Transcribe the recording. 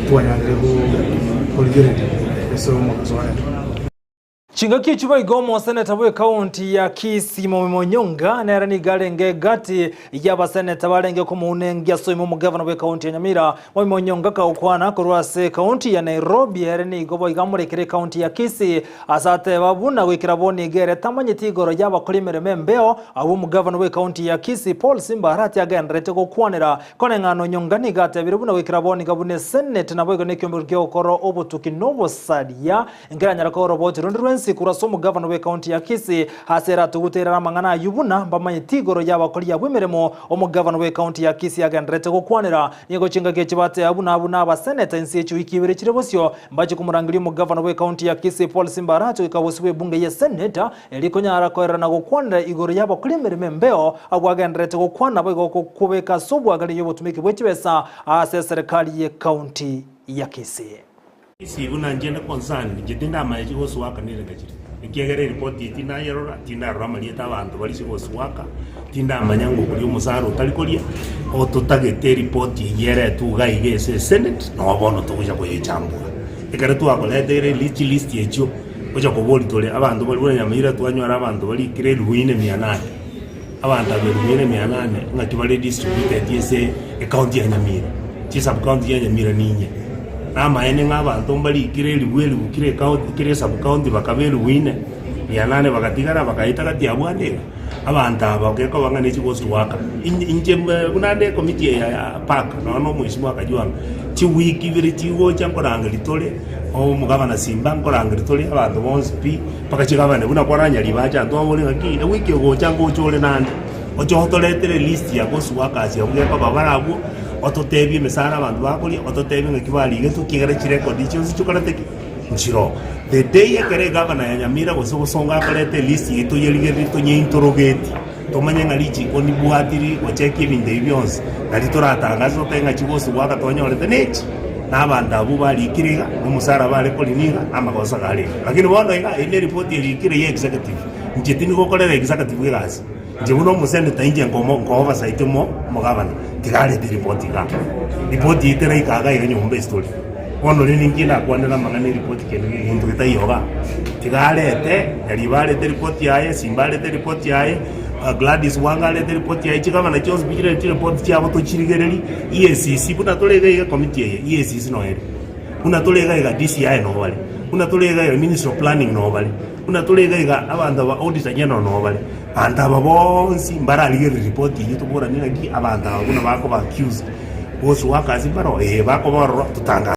twanyarire korigereria ase omogaso oye. Chingaki echio boigo omoseneta bw'ekaunti ya Kisii Momi Monyonga nere nigo arenge egati y'abaseneta barenge komounengia ase oimo omogavana bw'ekaunti ya Nyamira. Momi Monyonga kagokwana korwa ase ekaunti ya Nairobi ere nigo boigo amorekire ekaunti ya Kisii ase ateba buna goikera bono iga ere tamanyeti igoro y'abakori emeremo embeo abwo omogavana bw'ekaunti ya Kisii Paul Simba Arati agendererete gokwanera Koreng'ana Onyonga nigo atebire buna goikera bono iga buna eseneti naboigo nekiombe gi'ogokora obotuki na obosaria Nkeranyare koa oroboti ronde rwensi korwa ase omogavana bw'ekaunti ya Kisii ase eratugute erere amang'ana ayio buna mbamanyeti igoro y'abakori abwo emeremo omogavana bw'ekaunti ya Kisii agendererete gokwanera. Nigo chingaki echi bateba buna abwo nabaseneta inse ye chiwiki ibere chire bosio mbache komorangeria omogavana bw'ekaunti ya Kisii Paul Simba Arati goika bosio bw'ebunge y'eseneta erio konyara koerera na gokwanera igoro y'abakori emeremo embeo abwo agendererete gokwana boigo kobeka ase obwagaria obotumiki bwe chibesa ase eserekari y'ekaunti ya Kisii. Isi buna inche nde concerned, inche tindamanya chigoswaka nirenga chire, ekiagera eripoti eye tindayerora, tindarora amarieta abanto baria chigoswaka, tindamanya ng'a okoria omosara otari koria, ototagete eripoti eyio eretwe iga iga ase esenate, nabo bono togocha koyechambua. Ekero twakoreteire ri chilist echio, gocha koboria tore abanto baria buna Nyamira twanyora abanto barikire elifu ine mia nane, abanto aba elifu ine mia nane ng'aki bare distributed ase ecounty ya Nyamira, chisub county chia Nyamira ninye. Namaene ng'a abanto mbarikire elifu elifu kera ecounty kera esub county bakaba elifu ine mia nane bagatigara bakaeta gati abwo ande iga, abanto aba gekoba ng'a ne chighost worker. Inche buna nde ecommittee eye ya park nonya na omweshimiwa Kajwang', chiwiki ibere chigocha nkorangeria tore, omogabana Simba nkorangeria tore abanto bonsi pi, mpaka chigabane buna kwaranya ribacha ntwabore ng'aki ewiki egocha ngocha ore nande, oche otoretere elist ya ghost workers abwo gekoba barabwo, ototebie emesara abanto bakoria, ototebie ng'aki barigetwe ekiagera chirecord chionsi chikorete ki? Nchiroo. The day ekero egavana ya Nyamira gose Bosongo akoreta elist eye toyerigererie tonye-interrogate tomanye ng'a richiko ndibwatiri gochekia ebinto ebi bionsi, nari toratangase totebe ng'a chighost worker twanyorete nechi, na abanto abwo barikire iga, na omosara bare korina iga, na amagoso iga are iga. Lakini bono iga, eye neripoti erikire ya executive, inche tindi gokorera executive egasi. Inche buna omoseneta inche nkomo nko-oversight omo omogabana, tiga arete ripoti igaa. Ripoti eye teraika iga iga nyomba ase tore. Bono rende inki nakwanera amang'ana eripoti kende gento getaiyo igaa. Tiga arete, Nyaribo arete ripoti yaye, Simba arete ripoti yaye, Gladys Wanga arete ripoti yaye, chigavana chionsi pi chirete chiripoti chiabo tochirigererie, EACC buna tore iga iga ekomiti eye, EACC noyo ere. Buna tore iga iga DCI noo bare, buna tore iga iga Ministry of Planning noo bare. Buna tore iga iga, abanto aba Auditor General noo bare. Abanto aba bonsi mbararigererie report eyio toboranie naki abanto aba buna bakoba accused gose workers mbaro ee bakoba ororo totangase.